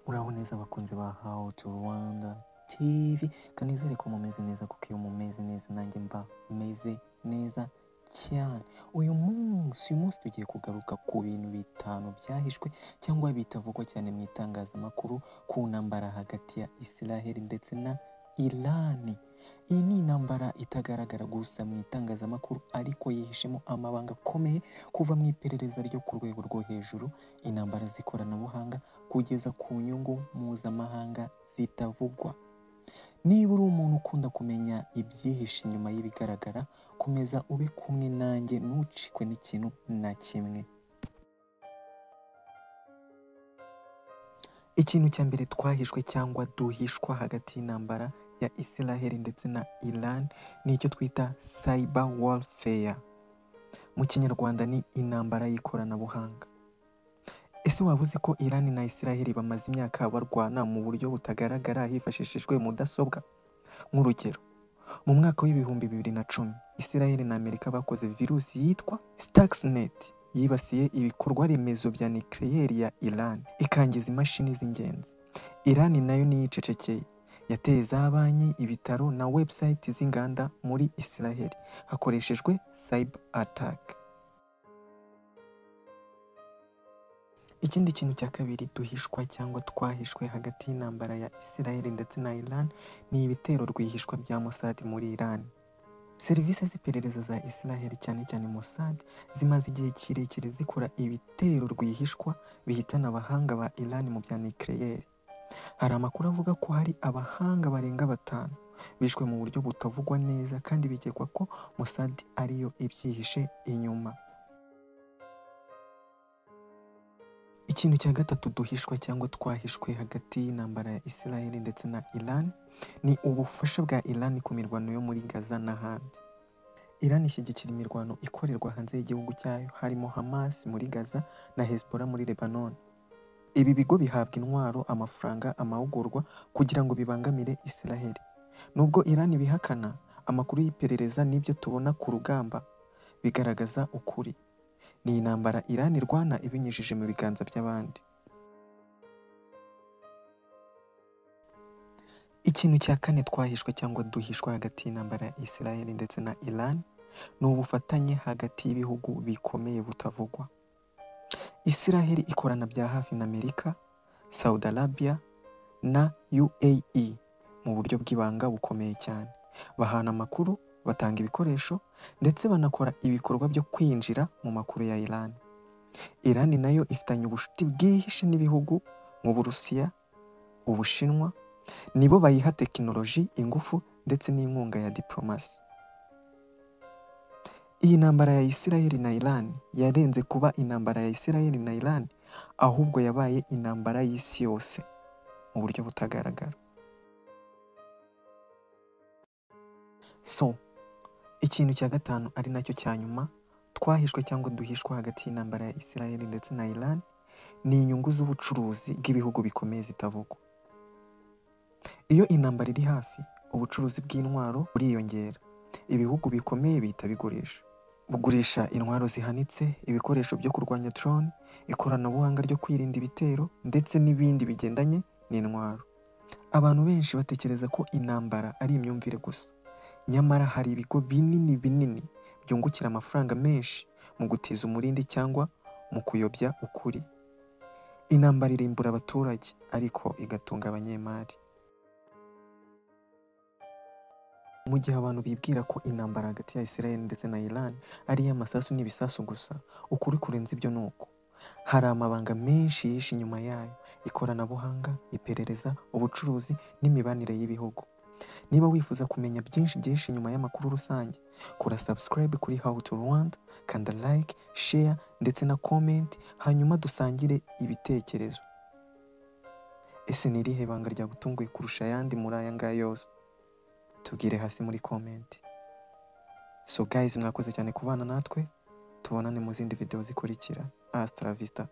Muraho neza abakunzi ba How to Rwanda TV, kanizere ko mumeze neza kuko iyo mumeze neza nanjye mba meze neza cyane. Uyu munsi tugiye kugaruka ku bintu bitanu byahishwe cyangwa bitavugwa cyane mu itangazamakuru ku ntambara hagati ya Israel ndetse na Iran. Iyi ni intambara itagaragara gusa mu itangazamakuru, ariko yihishemo amabanga akomeye, kuva mu iperereza ryo ku rwego rwo hejuru, intambara z'ikoranabuhanga, kugeza ku nyungu mpuzamahanga zitavugwa. Niba uri umuntu ukunda kumenya ibyihishe inyuma y'ibigaragara, komeza ube kumwe nanjye, ntucikwe n'ikintu na kimwe. Ikintu cya mbere twahishwe cyangwa duhishwa hagati y'intambara ya Israel ndetse na Iran ni icyo twita cyber warfare. Mu Kinyarwanda ni intambara y'ikoranabuhanga. Ese waba uzi ko Iran na Israel bamaze imyaka barwana mu buryo butagaragara hifashishijwe mudasobwa? Nk'urugero, mu mwaka wa 2010, Israel na Amerika bakoze virusi yitwa Stuxnet yibasiye ibikorwa remezo bya nucléaire ya Iran, ikangiza imashini z'ingenzi. Iran nayo ntiyicecekeye, yateye za banki, ibitaro na website z'inganda muri Israel hakoreshejwe cyber attack. Ikindi kintu cya kabiri duhishwa cyangwa twahishwe hagati y'intambara ya Israel ndetse na Iran ni ibitero rwihishwa bya Mossad muri Iran. Serivisi z'iperereza za Israel, cyane cyane Mossad, zimaze igihe kirekire zikora ibitero rwihishwa bihitana abahanga ba Iran mu bya nucléaire. Hari amakuru avuga ko hari abahanga barenga batanu bishwe mu buryo butavugwa neza, kandi bikekwa ko Mossad ariyo ibyihishe inyuma. Ikintu cya gatatu duhishwa cyangwa twahishwe hagati y'intambara ya Israel ndetse na Iran ni ubufasha bwa Iran ku mirwano yo muri Gaza n'ahandi. Iran ishyigikira imirwano ikorerwa hanze y'igihugu cyayo, harimo Hamas muri Gaza na Hezbollah muri Lebanon. Ibi bigo bihabwa intwaro, amafaranga, amahugurwa kugira ngo bibangamire Israel. Nubwo Iran ibihakana, amakuru y'iperereza n'ibyo tubona ku rugamba bigaragaza ukuri. Ni intambara Iran irwana ibinyujije mu biganza by'abandi. Ikintu cya kane twahishwe cyangwa duhishwa hagati y'intambara ya Israel ndetse na Iran ni ubufatanye hagati y'ibihugu bikomeye butavugwa. Israel ikorana bya hafi na Amerika, Saudi Arabia na UAE mu buryo bw'ibanga bukomeye cyane. Bahana amakuru, batanga ibikoresho ndetse banakora ibikorwa byo kwinjira mu makuru ya Iran. Iran nayo ifitanye ubucuti bwihishe n'ibihugu nk'Uburusiya, Ubushinwa, nibo bayiha tekinoloji, ingufu ndetse n'inkunga ya diplomasi. Iyi ntambara ya Israel na Iran yarenze kuba intambara ya Israel na Iran, ahubwo yabaye intambara y'isi yose mu buryo butagaragara. So, ikintu cya gatanu ari nacyo cya nyuma twahishwe cyangwa duhishwa hagati y'intambara ya Israel ndetse na Iran ni inyungu z'ubucuruzi bw'ibihugu bikomeye zitavugwa. Iyo intambara iri hafi, ubucuruzi bw'intwaro buriyongera. Ibihugu bikomeye bihita bigurisha. Bugurisha intwaro zihanitse, ibikoresho byo kurwanya drone, ikoranabuhanga ryo kwirinda ibitero ndetse n'ibindi bigendanye n'intwaro. Abantu benshi batekereza ko intambara ari imyumvire gusa. Nyamara hari ibigo binini binini byungukira amafaranga menshi mu gutiza umurindi cyangwa mu kuyobya ukuri. Intambara irimbura abaturage ariko igatunga abanyemari. Mu gihe abantu bibwira ko intambara hagati ya Israel ndetse na Iran ari iy'amasasu n'ibisasu gusa, ukuri kurenze ibyo ni uko hari amabanga menshi yihishe inyuma yayo: ikoranabuhanga, iperereza, ubucuruzi n'imibanire y'ibihugu. Niba wifuza kumenya byinshi byihishe inyuma y'amakuru rusange, kora subscribe kuri How to Rwanda, kanda like, share ndetse na comment, hanyuma dusangire ibitekerezo. Ese ni irihe banga ryagutunguye kurusha ayandi muri aya ngaya yose? Tubwire hasi muri comment. So guys, mwakoze cyane kubana natwe, tubonane mu zindi video zikurikira. Hasta la vista.